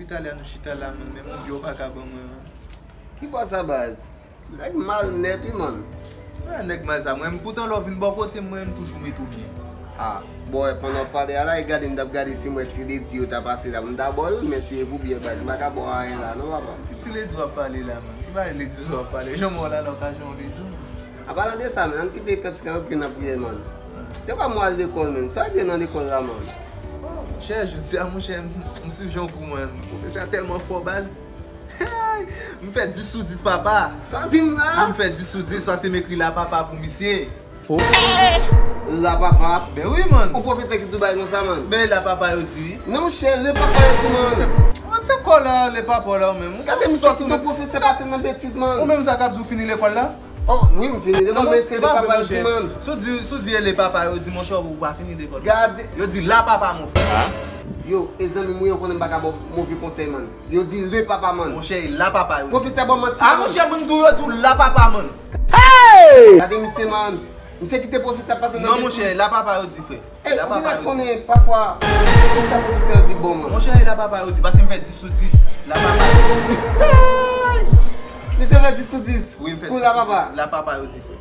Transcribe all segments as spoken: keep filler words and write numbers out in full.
Italya nou chita la, man, men moun yo pa ka ban mwen, man. Ki bò sa, baz? Nèg mal nèt, wi, man. Mwen, nèg mal sa, mwen, poutan lè w vin bò kote m, mwen, m toujou mete w byen. Ah, bòy, pandan w pale a la, e gade m t ap gade si m wè ti ledi yo ta pase la, m ta ba w l, men si e pou byen, baz, m pa ka ba w anyen la, non, papa. Ki ti ledi w ap pale la, man? Ki bagay ledi w ap pale? Jan m wè w la, la, w ka jwenn yon ledi w. An palan de sa, men, ann kite kantik lan antre nan priyè, man. Dekwa m al lekòl, man. Sa w ap gen nan lekòl la, man? Oh, monchè, jodi a, monchè, m, m swiv jan w kou, man. Pwofesè a tèlman fò, baz. M fè dis sou dis, papa. Sa w di m la? M fè dis sou dis, paske m ekri la papa pou misye. Fo. La papa? Ben wi, man. Yon pwofesè ki di w bagay konsa, man? Ben la papa yo di wi. Non, monchè, le papa yo di, man. Mwen se kò la, le papa la, ou menm. Ou gade misye ki ton pwofesè pase nan betiz, man. Ou menm sa k ap di w fini lekòl la? Oh, wi, m fini lekòl, men se le papa yo di, man. Si w di, si w di e le papa yo di, monchè, ou pa fini lekòl. Gade. Yo di la papa, mon frè. Yo, e zanmi m, wi, yo konnen m pa ka ba w move konsèy, man. Yo di le papa, man. Monchè, e la papa yo di. Pwofesè ba w manti, man. Ah, monchè, moun di w yo di w la papa, man. Hey! Gade misye, man. Misye kite pwofesè pase nan betiz. Non, monchè, e la papa yo di, frè. Ey, ou genlè konnen pafwa tout sa pwofesè yo di bon, man. Monchè, e la papa yo di, paske m fè dis sou dis. La papa yo di. Misye fè dis sou dis. Wi, m fè dis sou dis. Pou la papa. La papa yo di, frè.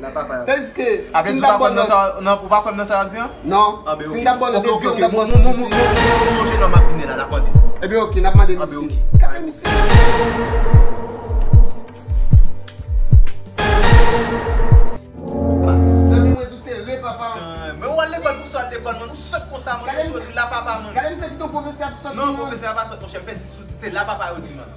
La papa yo di. Tandiske, si m ta ba w nòt. Sa, non, ou pa kwè m nan sa w ap di an? Non. Ah, ben, si m ta ba w nòt de dis, m ta ba w sou dis. Mon, mon, mon, mon, mon, mon, mon, mon, jennonm ap vini la, n ap mande. Ebyen, oke, n ap mande misye. Ah, ben, oke. Gade misye. Zanmi mwen di w se le papa. Men ou al lekòl pou sa, al lekòl, man. Ou sòt konsa, man. Gade misye. Ou di la papa, man. Gade misye ki ton pwofesè ap sòt, man. Non, pwofesè a pa sòt, monchè. M fè dis sou dis, se la papa yo di, man.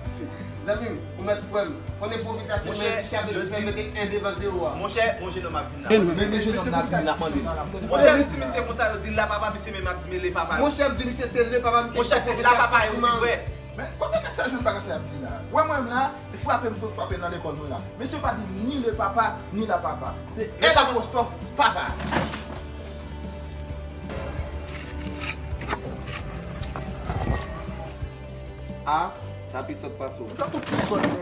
Zanmi m, ou mèt kwè m. Konnen pwofesè se menm ki chèf de fè mete en devan zewo a. Monchè, yon jennonm ap vin la. Men, men, men jennonm la ap vin la, mande. Monchè, m di misye konsa, yo di la papa, misye menm ap di men le papa yo. Monchè, m di misye se le papa, misye ki pwofesè ap sòt, man. Monchè, se la papa yo di, frè. Men, kote nèg sa jwenn bagay sa y ap di la? Wè mwen menm la, frape m, frape nan lekòl mwen la. Mesye pa di ni le papa, ni la papa. Se L apostwòf papa. A, sa pi sòt pase w. Ou jan fout pi sòt, men.